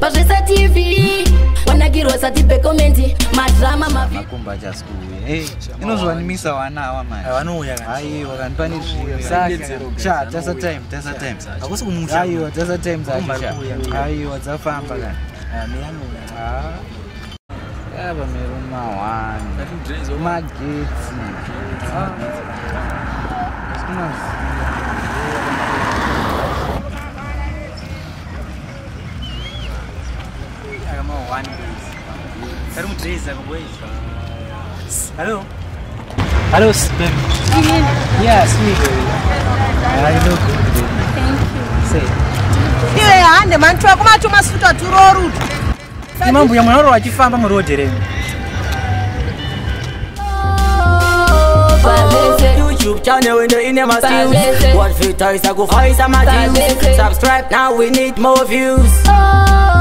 Pazvese TV wanakirwa satipe comment madrama mavi Makumba achasikuuya. Hey, inozwanimisa wana awa manje. Vanouya kana. Aiwa kana pane zviro. Saka. Sha, tasa time, tasa time. Hakusi kumusha. Aiwa, tasa time dzacho. Kumba sha. kuuya. Aiwa, dzafamba kana. Ah, me anouya. Ah. Yaba meruma 1. Magetsi. Ah. Sikumaziva. Akama one boys. Kari mudrezi aka boys. Hello. Hello, baby. Yeah, sweet baby. Ah, you look good, baby. Thank you. Say. Iwe hande mani twakumatuma suta turorutu. Imambuya mwana uri achifamba murodhi renu. Pazvese YouTube channel window in my Pazvese. What filter is a go find some views. Pazvese. Subscribe now, we need more views. Oh.